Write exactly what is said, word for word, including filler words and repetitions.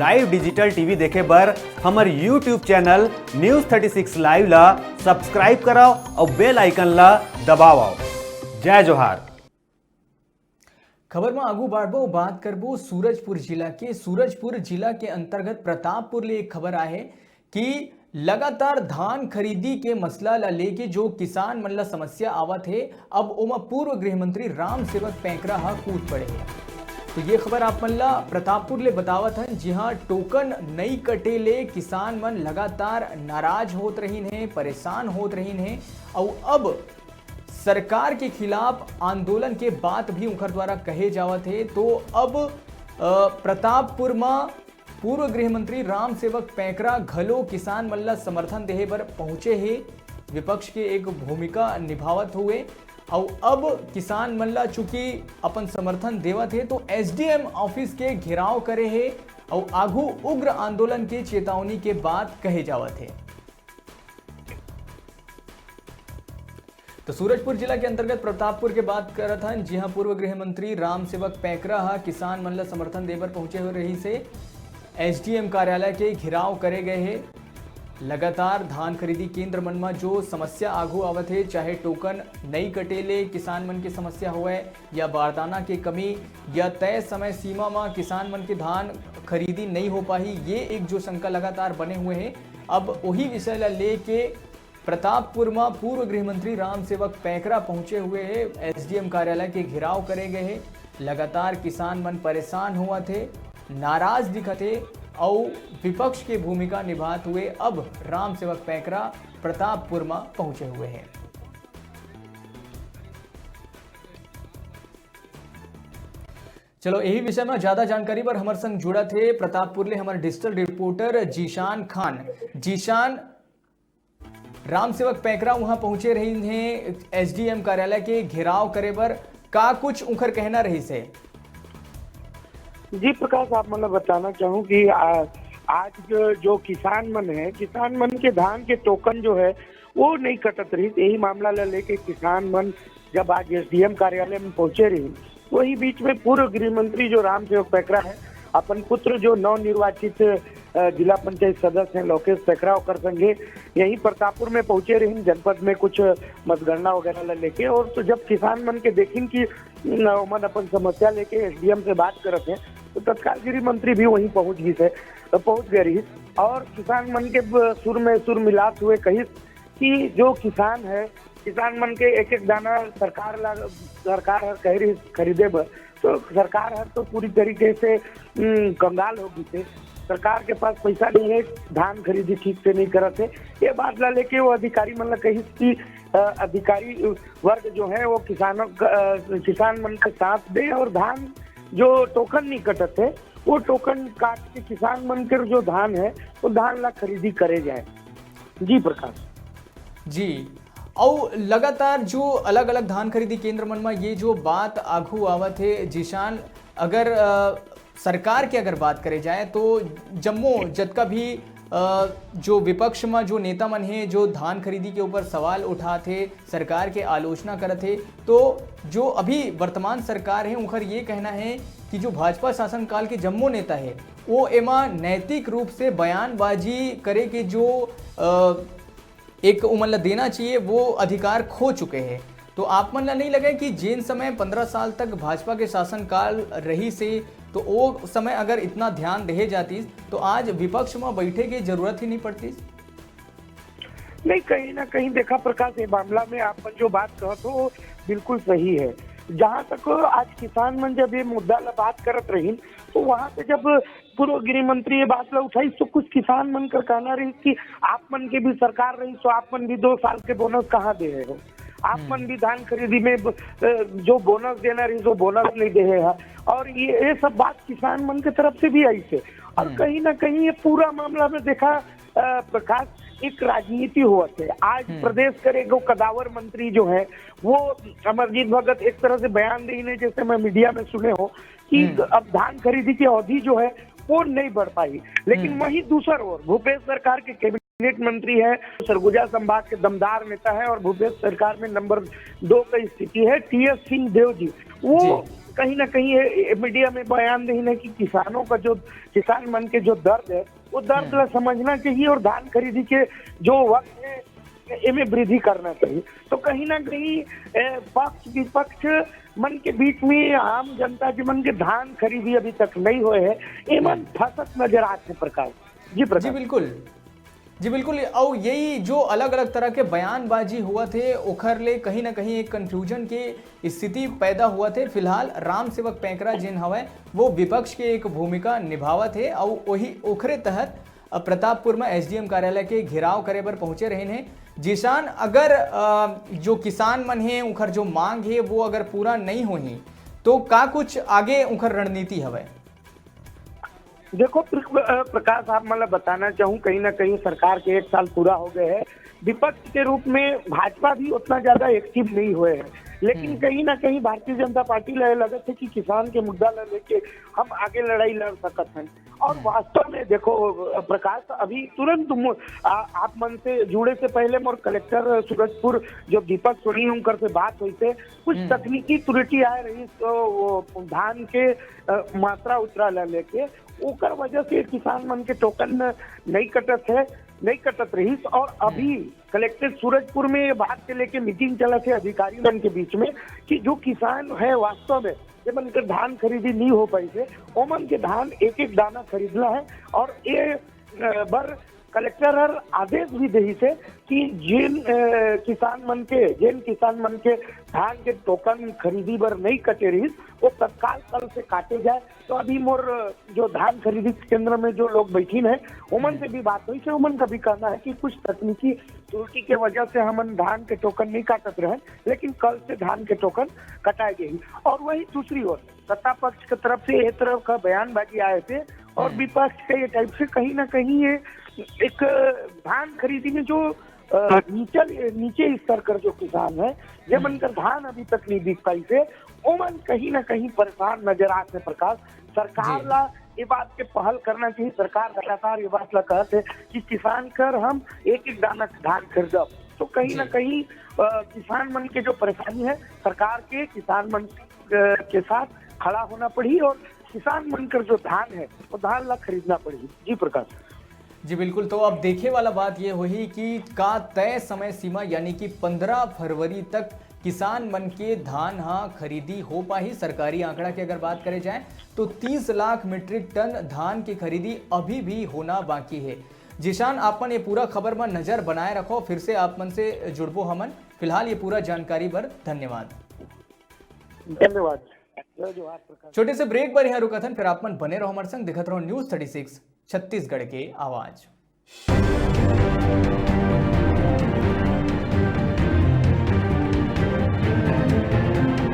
Live digital T V देखे बर हमर YouTube channel News thirty six Live ला subscribe करव अउ bell icon ला दबावव। जय जोहार। खबर म आगू बढ़बो, बात करबो सूरजपुर जिला के। सूरजपुर जिला के अंतर्गत प्रतापपुर ले एक खबर आहे कि लगातार धान खरीदी के मसला ला लेके जो किसान मन ला समस्या आवत हे, अब ओमा पूर्व गृह मंत्री राम सेवक पैकरा ह कूद पड़े हे। तो ये खबर आप मन ला प्रतापपुर ले बतावत हन, जिहां टोकन नई कटे ले किसान मन लगातार नाराज होत रहिन हे, परेशान होत रहिन हे। अउ अब सरकार के खिलाफ आंदोलन के बात भी उनकर द्वारा कहे जावत हे। तो अब, अ, प्रतापपुर म पूर्व गृह मंत्री राम सेवक पैकरा घलो किसान मन ला समर्थन देहे बर पहुंचे हे, विपक्ष के एक भूमिका निभावत हुए। अउ अब किसान मन ला चूंकि अपन समर्थन देवत हे, तो S D M office के घेराव करे हे अउ आगू उग्र आंदोलन के चेतावनी के बात कहे जावत हे। तो सूरजपुर जिला के अंतर्गत प्रतापपुर के बात करत हन, जिहां पूर्व गृह मंत्री राम सेवक पैकरा ह किसान मन ल समर्थन देबर पहुंचे हुए रहिस हे। S D M कार्यालय के घेराव करे गए हे। लगातार धान खरीदी केंद्र मन म जो समस्या आगू आवत हे, चाहे टोकन नई कटे ले किसान मन के समस्या होवय या बारदाना के कमी या तय समय सीमा म किसान मन के धान खरीदी नई हो पाही, ये एक जो शंका लगातार बने हुए हे। अब वही विषय ला लेके प्रतापपुर म पूर्व गृह मंत्री राम सेवक पैकरा पहुंचे हुए हे, S D M कार्यालय के घेराव करे गए हे। लगातार किसान मन परेशान होवत हे, नाराज दिखत हे, अउ विपक्ष के भूमिका निभात हुए अब राम सेवक पैकरा प्रतापपुर म पहुंचे हुए हे। चलो, यही विषय में ज्यादा जानकारी बर हमर संग जुड़त हे प्रतापपुर ले हमर digital reporter जीशान खान। जीशान, राम सेवक पैकरा वहां पहुंचे रहिन हे S D M कार्यालय के घेराव करे बर, का कुछ उनकर कहना रहिस हे? जी प्रकाश, आप मन ल बताना चाहूँ कि आ, आज जो, जो किसान मन है, किसान मन के धान के टोकन जो है, वो नहीं कटत रहिस। यही मामला ला लेके किसान मन जब आज S D M कार्यालय में पहुंचे रहिन, वही बीच में पूर्व गृह मंत्री जो राम सेवक पैकरा है, अपन पुत्र जो नवनिर्वाचित, अ, जिला पंचायत सदस्य हैं लोकेश पैकरा, ओकर संगे यही प्रतापपुर में पहुंचे रहिन, जनपद में कुछ मतगणना वगैरह ला लेके। और तो जब किसान मन के देखिन कि, न, ओमन अपन समस्या लेके S D M से बात करत हैं, तो तत्काल गृह मंत्री भी वहीं पहुंच गई थे, तो पहुंच गए रहिस। और किसान मन के ब-, सुर में सुर मिलात हुए कहिस कि जो किसान है, किसान मन के एक एक दाना सरकार ला, सरकार हर कह रही खरीदे बर, तो सरकार हर तो पूरी तरीके से, उम, कंगाल हो गई थे। सरकार के पास पैसा नहीं है, धान खरीदी ठीक से नहीं करत है। ये बात ला लेके वो अधिकारी मन ला कहिस कि, अ, अधिकारी वर्ग जो है वो किसानों क-, अ, किसान मन के साथ दे और धान जो टोकन नहीं कटत है, वो टोकन काट के किसान मन के जो धान है, वो धान ला खरीदी करे जाए। जी प्रकाश। जी, अउ लगातार जो अलग-अलग धान खरीदी केंद्र मन म ये जो बात आघू आवत हे, जीशान, अगर, अ, सरकार के अगर बात करे जाए तो जम्मो जतका भी, अ, जो विपक्ष म जो नेता मन हे, जो धान खरीदी के ऊपर सवाल उठात हे, सरकार के आलोचना करत हे, तो जो अभी वर्तमान सरकार हे, उनकर ये कहना हे कि जो भाजपा शासनकाल के जम्मो नेता हे, वो एमा नैतिक रूप से बयानबाजी करे के जो, अ, एक उमन ला देना चाहिए, वो अधिकार खो चुके हे। तो आप मन ला नहीं लगे कि जेन समय पन्द्रह साल तक भाजपा के शासनकाल रहिस हे, तो वो समय अगर इतना ध्यान देहे जातिस, तो आज विपक्ष म बैठे के जरूरत ही नहीं पड़तिस? नहीं, कहीं ना कहीं देखा प्रकाश, ये मामला में आप मन जो बात कहत हो, वो बिल्कुल सही है। जहाँ तक आज किसान मन जब ये मुद्दा ला बात करत रहिन, तो वहाँ पे जब पूर्व गृह मंत्री ये बात ला उठाई, तो कुछ किसान मन कर कहना रही कि आप मन के भी सरकार रही, तो आप मन भी दो साल के बोनस कहाँ दे रहे हो? आप मन भी धान खरीदी में ब-, अ, जो बोनस देना रही, तो बोनस नहीं दे रहे हैं। और ये, ये सब बात किसान मन के तरफ से भी आई से। और कहीं ना कहीं ये पूरा मामला में देखा, अ, प्रकाश, एक राजनीति होवत है। आज प्रदेश कर एगो कदावर मंत्री जो है, वो अमरजीत भगत एक तरह से बयान देने, जैसे मैं मीडिया में सुने हो कि अब धान खरीदी की अवधि जो है, वो नहीं बढ़ पाई। लेकिन वहीं दूसर ओर भूपेश सरकार के कैबिनेट मंत्री है, सरगुजा संभाग के दमदार नेता है और भूपेश सरकार में नंबर दो का स्थिति है, T S सिंहदेव जी। वो जी। कहीं ना कहीं ये, ये मीडिया में बयान देहिन हे कि किसानों का जो, किसान मन के जो दर्द है, वो दर्द ला समझना चाहिए और धान खरीदी के जो वक्त है, एमे वृद्धि करना चाहिए। तो कहीं ना कहीं, ए, पक्ष विपक्ष मन के बीच में आम जनता के मन के धान खरीदी अभी तक नहीं होए है, एमन फंसत नजर आथे प्रकाश। जी जी प्रकाश। बिल्कुल। जी बिल्कुल। अउ यही जो अलग अलग तरह के बयानबाजी हुआ थे, ओखर ले कहीं ना कहीं एक कन्फ्यूजन के स्थिति पैदा हुआ थे। फिलहाल राम सेवक पैंकरा जिन हवय, वो विपक्ष के एक भूमिका निभावत हे अउ वही ओखरे तहत अब प्रतापपुर में एसडीएम कार्यालय के घेराव करे बर पहुंचे रहिन हे। जिशान, अगर अ, जो किसान मन हे, उनकर जो मांग हे, वो अगर पूरा नहीं होही, तो का कुछ आगे उनकर रणनीति हवय? देखो प्र-, अ, प्रकाश, आप मतलब बताना चाहूँ, कहीं ना कहीं सरकार के एक साल पूरा हो गए है। विपक्ष के रूप में भाजपा भी उतना ज्यादा एक्टिव नहीं हुए है, लेकिन कहीं ना कहीं भारतीय जनता पार्टी ला लगत है कि किसान के मुद्दा ला लेके हम आगे लड़ाई लड़ सकत हैं। और वास्तव में देखो, अ, प्रकाश, अभी तुरंत मु-, आ, आप मन से जुड़े से पहले मोर कलेक्टर सूरजपुर जो दीपक सोनी उनकर से बात हुई थे, कुछ तकनीकी त्रुटि आए रही तो वो धान के, अ, मात्रा उतरा ला लेके ओकर वजह से किसान मन के टोकन नहीं कटत है, नहीं कटत रहिस। और अभी कलेक्टर सूरजपुर में ये बात के लेके मीटिंग चलत है अधिकारी मन के बीच में कि जो किसान है वास्तव में, जे मन के धान खरीदी नहीं हो पाई थे, ओमन के धान एक एक दाना खरीदना है। और ये, अ, बर कलेक्टर हर आदेश भी देहिस हे कि जेन, अ, किसान मन के, जेन किसान मन के धान के टोकन खरीदी बर नहीं कटे रहिस, वो तत्काल कल से काटे जाए। तो अभी मोर जो धान खरीदी केंद्र में जो लोग बैठिन है, ओमन से भी बात हुई, से ओमन का भी कहना है कि कुछ तकनीकी त्रुटि के वजह से हमन धान के टोकन नहीं काटत रहे, लेकिन कल से धान के टोकन कटाए गए। और वही दूसरी ओर सत्ता पक्ष के तरफ से ये तरह का बयानबाजी आए थे और विपक्ष के ये टाइप से कहीं ना कहीं ये एक धान खरीदी में जो, अ, नीचे, नीचे स्तर कर जो किसान है, जे मन कर धान अभी तक नहीं बिक पाई थे, ओमन कहीं ना कहीं परेशान नजर आते हैं प्रकाश। सरकार ला ये बात के पहल करना चाहिए। सरकार लगातार ये बात ला कहत है कि किसान कर हम एक एक दाना धान खरीदब, तो कहीं ना कहीं, अ, किसान मन के जो परेशानी है, सरकार के किसान मन, अ, के साथ खड़ा होना पड़ी और किसान मन कर जो धान है, वो धान ला खरीदना पड़ी। जी प्रकाश। जी बिल्कुल। तो अब देखे वाला बात ये होही कि का तय समय सीमा यानी कि पंद्रह फरवरी तक किसान मन के धान हा खरीदी हो पाही। सरकारी आंकड़ा की अगर बात करे जाए तो तीस लाख मीट्रिक टन धान की खरीदी अभी भी होना बाकी है। जिशान, आप मन ये पूरा खबर में नजर बनाए रखो, फिर से आप मन से जुड़बो हमन। फिलहाल ये पूरा जानकारी बर धन्यवाद। धन्यवाद। जय जोहार प्रकाश। छोटे से ब्रेक बर यहाँ रुकत हन, फिर आप मन बने रहो हमारे संग, दिखत रहो न्यूज़ थर्टी सिक्स छत्तीसगढ़ के आवाज़।